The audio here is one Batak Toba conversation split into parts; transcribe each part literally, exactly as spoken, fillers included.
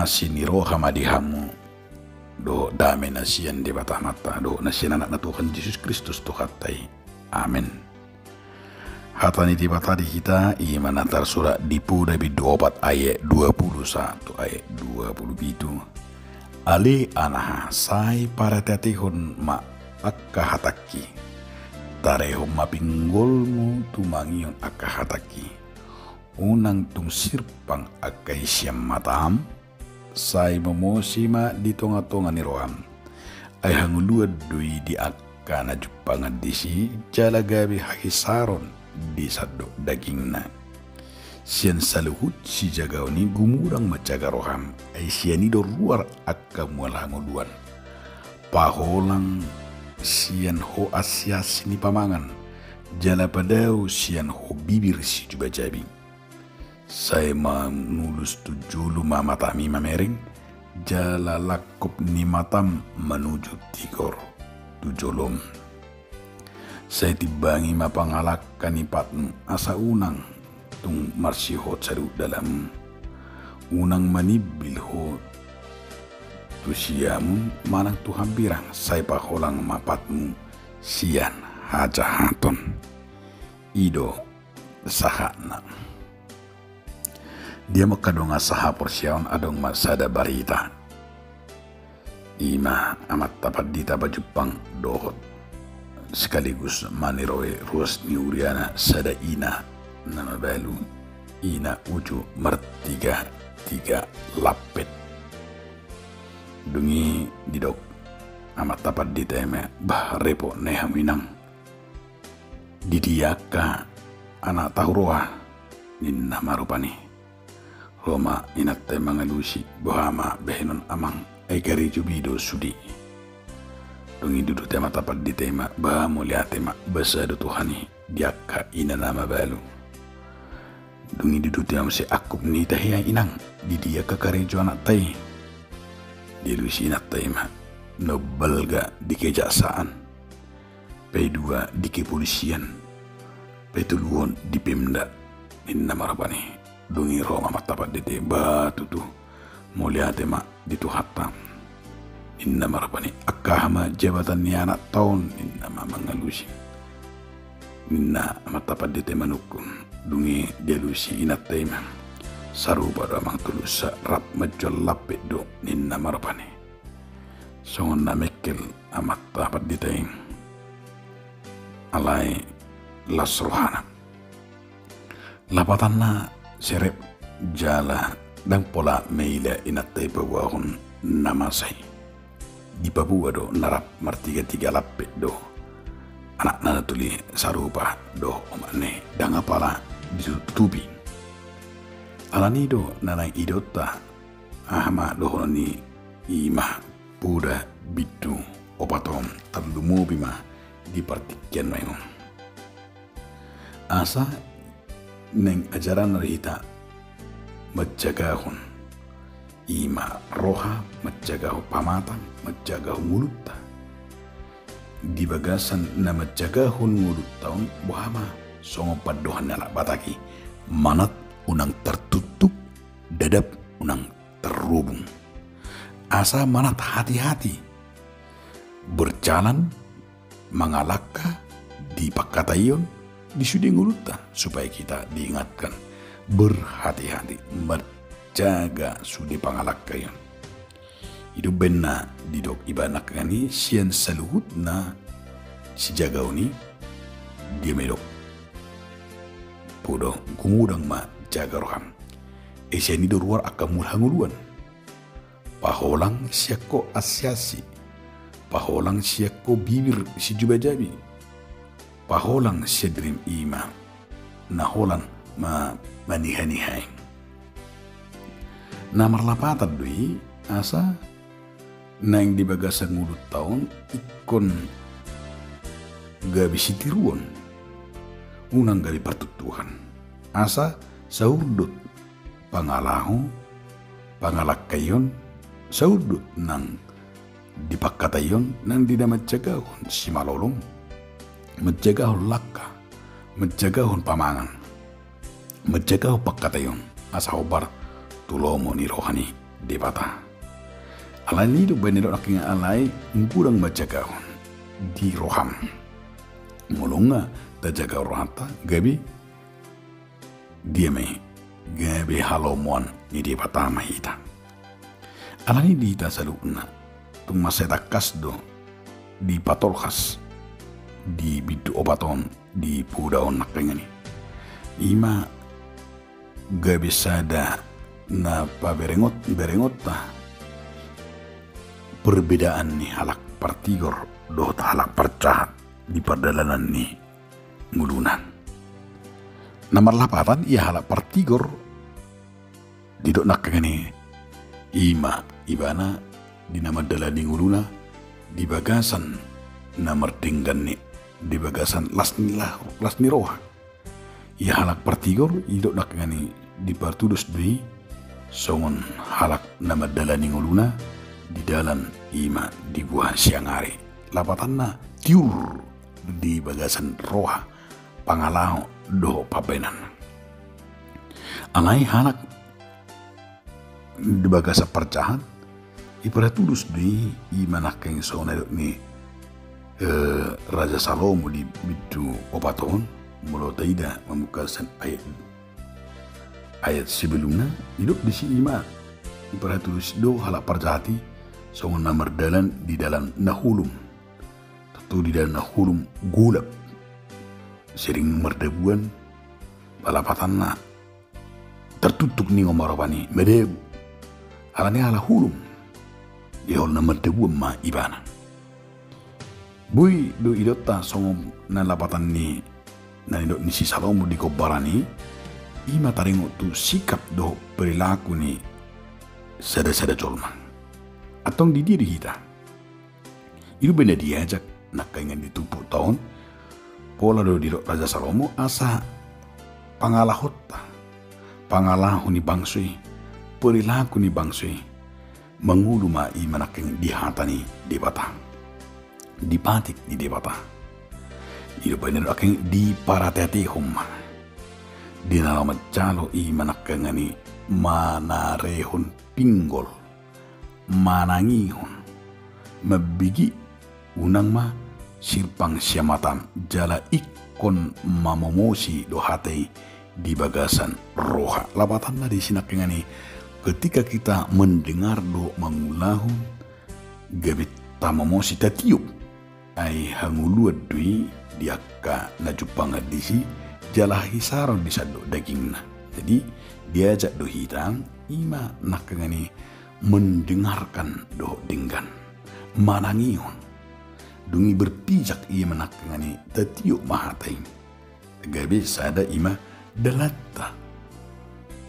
Asi ni roha ma di hamu dohot dame na sian Debata Amanta dohot na sian Anakna Tuhan Jesus Kristus Tuhanta i. Amen. Hata ni Debata di hita i ma na tarsurat di Poda bindu opat ayat dua pulu sahat tu ayat dua pulu pitu. Ale anaha, sai parateatehon ma angka hatangki. Tarehon ma pinggolmu tumangihon angka hatangki. Unang tung sirpang angka i sian matam, sai momose ma di tongatonga ni roham. Ai hangoluan do i di angka na jumpangan disi, jala gabe hahisaron di sandok dagingna. Sian saluhut sijagaon i gumodang ma jaga roham, ai sian i do ruar angka mual hangoluan. Paholang sian ho asiasi ni pamangan, jala padao sian ho bibir sijubajabi. Sai manulus tu jolo ma matam i mamereng, jala langkup ni matam manuju tigor tu jolom. Sai timbangi ma pangalangka ni patmu, asa unang tung marsihot saluhut dalanmu. Unang manimbil ho tu siamun manang tu hambirang, sai paholang ma patmu sian hajahaton. I do sahatna. Di hamu angka dongan sahaporseaon, adong ma sada barita. I ma Amanta Pandita pajumpang dohot sekaligus maniroe ruas ni huriana sada ina na mabalu, ina uju martigatiga lampet. Dung i didok Amanta Pandita i ma, "Bah, repot nai hamu inang. Di dia angka anakta huroha?" ninna ma rupani. Ro ma inanta i mangalusi, "Boha ma bahenon amang, ai karejo be do sude." Dung i diuduti Amanta Pandita i ma, "Bah, mauliate ma, basa do Tuhan i di angka ina na mabalu." Dung i diuduti ma muse, "Angkup ni hita hea inang, di dia angka karejo anakta i?" Dialusi inanta i ma, "Na umbalga di kejaksaan, paidua di kepolisian, paitoluhon di Pemda," ninna ma rupani. Dung i ro ma Amanta Pandita i, "Bah, tutu, mauliate ma di Tuhanta," ninna ma rupani. "Angka aha ma jabatan ni anakta on?" ninna ma mangalusi. Ninna Amanta Pandita i manungkun. Dung i dialusi inanta i ma, "Sarupa do amang, tulusa rap manjual lampet do," ninna ma rupani. Songon na mengkel Amanta Pandita i, alai las rohana. Lapatanna serep jala ndang pola maila inanta i paboahon na masa i. Dipaboa do na rap martigatiga lampet do anakna na tuli, sarupa do omakna i, ndang apala ditutupi. Alani do na naeng idaonta, aha ma dohonon i, i ma Poda bindu opat on, tarlumobi ma di partingkian naeng on. Asa naeng ajaranna do hita manjagahon, i ma roha, manjagahon pamatang, manjagahon ngolunta. Di bagasan na manjagahon ngolunta on, boha ma songon pandohan ni halak Batak i, manat unang tartuktuk, dadap unang tarrobung. Asa manat hati-hati berjalan, mangalangka di pangkataion, di sude ngolunta, supaya kita diingatkan berhati-hati, manjaga sude pangalangkaion. I do umbaen na didok iba nangkin i, sian saluhutna sijagaon i, dia ma didok, "Poda, gumodang ma jaga roham, ai sian i do ruar angka mual hangoluan." Paholang sian ho asiasi, paholang sian ho bibir sijubajabi, paholang sian dirim, i ma na holan ma-, manihanihai. Na marlapatan do i, asa naeng di bagasan ngolunta on ingkon gabe sitiruon, unang gabe partuktuhan. Asa saurdot pangalaho, pangalangkaion, saurdot nang di pangkataion, nang di na manjagahon simalolong, manjagahon langka, manjagahon pamangan, manjagahon pangkataion, asa hombar tu lomo ni roha ni Debata. Alani do baen na didok nangkin alai godang ma jagahon di roham. Molo nunga tajaga rohanta gabe dia ma i, gabe halomoan ni Debata ma hita. Alani di hita saluhutna tung mansai tangkas do dipatolhas di bindu opat on di poda on nangkiningan i. Ima gabe sada na paberengot, berengonta perbedaan ni halak partigor dohot halak parjahat di pardalanan ni ngoluna. Na marlapatan ia halak partigor didok nangkiningan i, ima ibana di na mandalani ngoluna di bagasan na mardenggan ni, di bagasan las ni lah-, las ni roha. Ia halak partigor didok nangkiningan i dipartudos do i songon halak na mandalani ngoluna di dalan ima di buha siang ari. Lapatanna tiur di bagasan roha, pangalaho dohot pambahenan. Alai halak di bagasan parjahat, dipartudos do i, ima nangkin songon na didok ni, eh, Raja Salomo di bindu opat on, molo taida mamungka sian ayat, ayat sebelumna, didok disi ima, dipartudos do halak parjahat i songon na mardalan di dalan na holom. Tontu di dalan na holom, golap, sering mardabuan, palapatanna tartuktuk ninna ma rohana i, madabu. Alani ala holom, di holom na mardabuan ma ibana. Boi do didokta songon na lapatan ni na nidok ni si Salomo di gombaran i, ima taringot tu sikap dohot perilaku ni sada-sada jolma. Antong di dia do hita? I do umbahen na diajak nangkiningan di turpukta on, pola do didok Raja Salomo asa pangalahonta, pangalaho ni bangso i, perilaku ni bangso i, mangolu ma ima nangkin di hata ni Debata, di patik ni Debata. I do umbahen na didok nangkin diparateatehon ma. Di na laho manjalo ima nangkiningan i manarehon pinggol, manangihon, mambege, unang ma sirpang sian matam, jala ingkon mamomosi do hata i di bagasan roha. Lapatanna disi nangkiningan i, ketika kita mendengar dohot mangulahon, gabe tamomosi, tatiop ai hangoluan do i di angka na jumpang disi, jala hahisaron di sandok dagingna. Jadi diajak do hita ima nangkiningan i mendengarkan dohot denggan, manangihon. Dung i berpijak ima nangkiningan i, tatiop ma hata i. Gabe sada ima dalanta.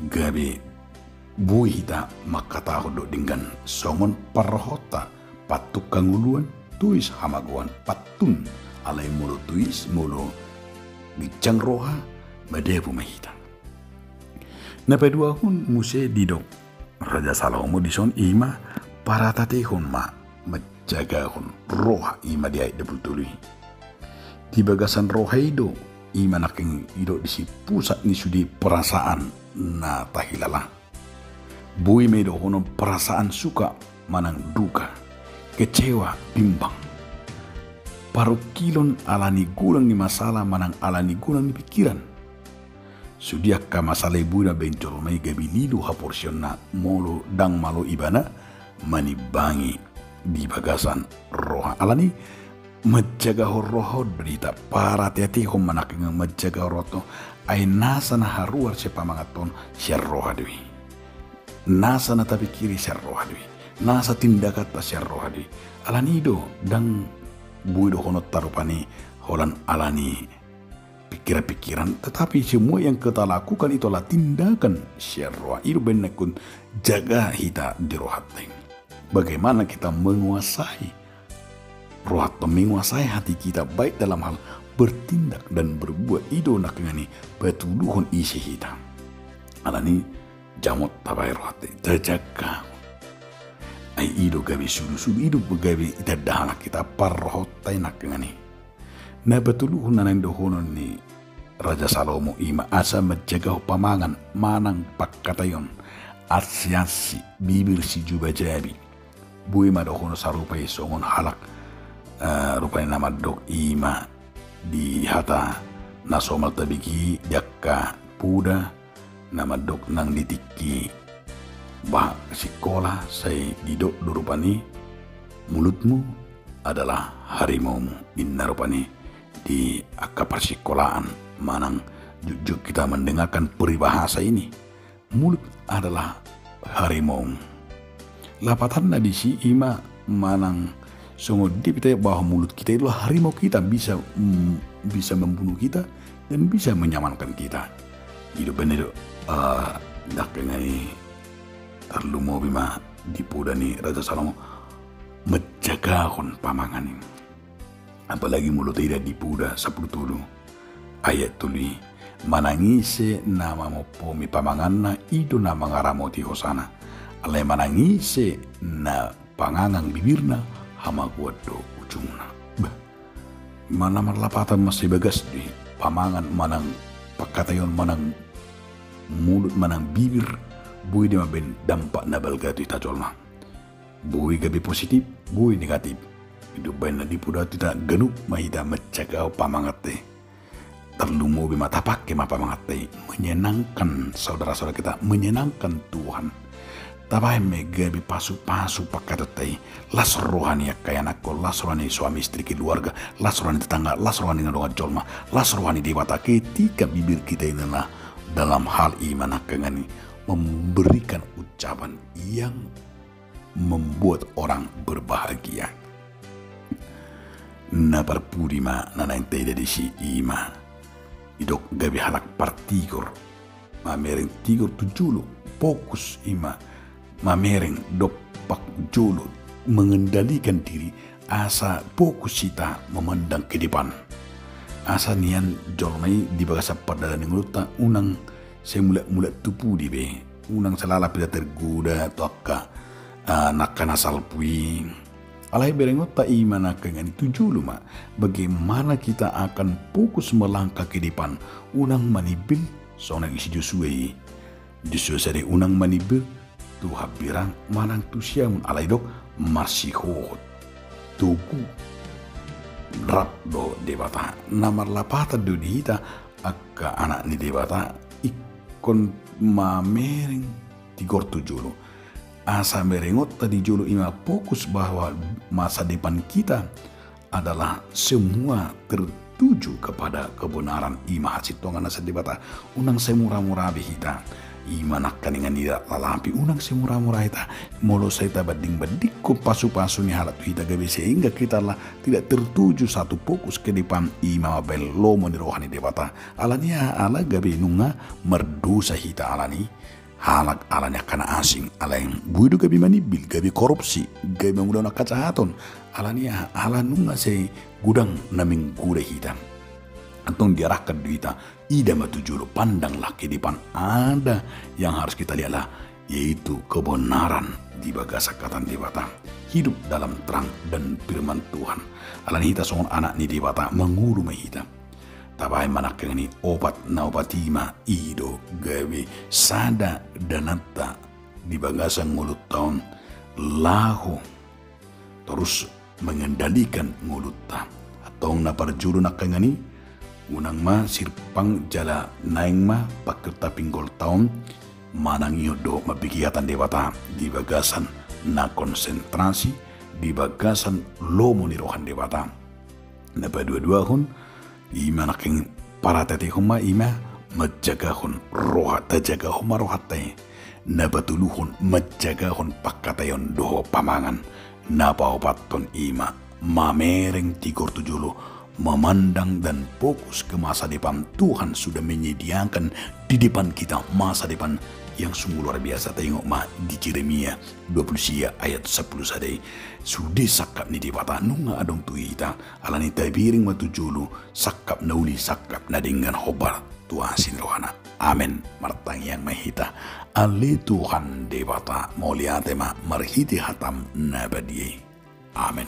Gabe boi hita mangkatahon dohot denggan songon parrohanta, pantun hangoluan, tois hamagoan, pantun. Alai molo tois, molo ginjang roha, madabu ma hita. Na paduahon muse didok Raja Salomo dison ima parateatehon ma, manjagahon roha, ima di ayat dua pulu tolu i. Di bagasan roha i do ima nangkin didok disi pusat ni sude perasaan na tahilala. Boi ma i dohonon perasaan suka manang duka, kecewa, bimbang. Parungkilon alani godang ni masalah manang alani godang ni pikiran. Sude angka masalah i boi na baen jolma i gabe lilo haporseaonna molo ndang malo ibana manimbangi di bagasan roha. Alani manjagahon roha on do hita, parateatehon ma nangkin manjagahon roha on. Ai nasa na haruar sian pamanganton sian roha do i. Nasa na tapikiri sian roha do i. Nasa tindakanta sian roha do i. Alani do ndang boi dohononta rupani holan alani pikiran-pikiran, tetapi semua yang kita lakukan itu adalah tindakan sian roha. I do umbahen na ingkon jaga hita di rohanta i. Bagaimana kita menguasai rohanta, menguasai hati kita, baik dalam hal bertindak dan berbuat. I do nangkiningan i patoluhon ise hita. Alani i jamot tabaen rohanta i, tajaga. Ai i do gabe sulu-sulu, i do gabe itanda halak hita parrohanta i nangkiningan i. Na patoluhon na naeng dohonon ni Raja Salomo ima asa manjagahon pamangan manang pangkataion, Ansi-ansi, bibir si juba jabi. Boi ma dohonon sarupa i songon halak, eh, rupani na mandok i ma di hata na somal tabege di angka poda na mandok nang di tingki bah sikola sai didok do rupani, mulutmu adalah harimaumu, ninna rupani di angka parsikolaan manang jotjot hita mendengarkan peribahasa ini. Mulut adalah harimau. Lapatanna disi i ma manang songon dia pe tahe bahwa mulut kita itu harimau kita, bisa, mm, bisa membunuh kita dan bisa menyamankan kita. I do baen do, eh, nangkaningan i tarlumobi ma di poda ni Raja Salomo manjagahon pamangan i. Apalagi molo taida di poda sampulu tolu ayat tolu i, manang ise na mamompomi pamanganna, i do na mangaramoti hosana. Alai manang ise na pangangang bibirna, hamagoan do ujungna. Bah, i ma na marlapatan mansai bagas do i, pamangan manang pangkataion manang mulut manang bibir, boi do mambaen dampak na balga tu hita jolma. Boi gabe positif, boi negatif. I do baen na di poda tu hita ganup ma hita manjagahon pamanganta i. Tarlumobi ma tapangke ma pamanganta i menyenangkan saudara-saudara kita, menyenangkan Tuhan. Tabaen ma i gabe pasu-pasu pangkataionta i. Las roha ni angka ianakhon, las roha ni suami istri keluarga, las roha ni tetangga, las roha ni na dongan jolma, las roha ni Debata ketika bibir kita ini na dalam hal i ma nangkaningan i memberikan ucapan yang membuat orang berbahagia. Na parpudi ma na naeng taida disi i ma, didok gabe halak partigor, mamereng tigor tu jolo, fokus i ma mamereng dompak jolo, mengendalikan diri, asa fokus hita memandang ke depan. Asa nian jolma i di bagasan pardalanan ni ngolunta unang sai mulak-mulak tu pudi be, unang sai lalap hita tergoda tu angka, ah, nangka na salpu i. Alai berengonta i ma nangkaningan i tu jolo ma, bagaimana kita akan fokus melangkah ke depan, unang manimbil songon na di si Josua i. Di Josua sada i, unang manimbil tu hambirang manang tu siamun, alai didok marsihohot, togu, rap dohot Debata. Na marlapatan do di hita angka anak ni Debata ingkon mamereng tigor tu jolo. Asa merengonta di jolo i ma fokus bahwa masa depan kita adalah semua tertuju kepada kebenaran, i ma hasintongan na sian Debata. Unang sai mura-mura be hita. I ma nangkaningan i dilalapi, unang sai mura-mura hita. Molo sai tabanding-bandingkon pasu-pasu ni halak tu hita gabe sehingga kita lah tidak tertuju satu fokus ke depan, i ma mambaen lomo ni roha ni Debata. Alani aha? Ala gabe nunga mardosa hita alani halak, alani angka na asing, alai boi do gabe manimbil, gabe korupsi, gabe mangulahon angka hajahaton. Alani aha? Ala nunga sai godang na menggoda hita. Antong diarahkan do hita, ida ma tu jolo, pandanglah ke depan, ada yang harus kita lihatlah, yaitu kebenaran di bagasan hata ni Debata. Hidup dalam terang dan firman Tuhan. Alani hita songon anak ni Debata, mangolu ma hita. Tabaen ma nangkaningan i opat na opat i ma, i do gabe sada dananta di bagasan ngolunta on laho torus mengendalikan ngolunta. Antong na parjolo nangkaningan i, unang ma sirpang jala naeng ma pangkirta pinggolta on manangihon dohot mambege hata ni Debata di bagasan na konsentrasi di bagasan lomo ni roha ni Debata. Na paduaduahon, i ma nangkin parateatehon ma i ma manjagahon roha, tajagahon ma rohanta i. Na patoluhon manjagahon pangkataion dohot pamangan. Na paopathon i ma mamereng tigor tu jolo, memandang dan fokus ke masa depan. Tuhan sudah menyediakan di depan kita masa depan yang sungguh luar biasa. Taingot ma di Jeremia dua pulu sia ayat sampulu sada i. Sude sangkap ni Debata nunga adong tu hita. Alani tabereng ma tu jolo sangkap na uli, sangkap na denggan hombar tu asi ni rohana. Amen. Martangiang ma hita. Ale Tuhan Debata, mauliate ma marhite hatam na badia i. Amen.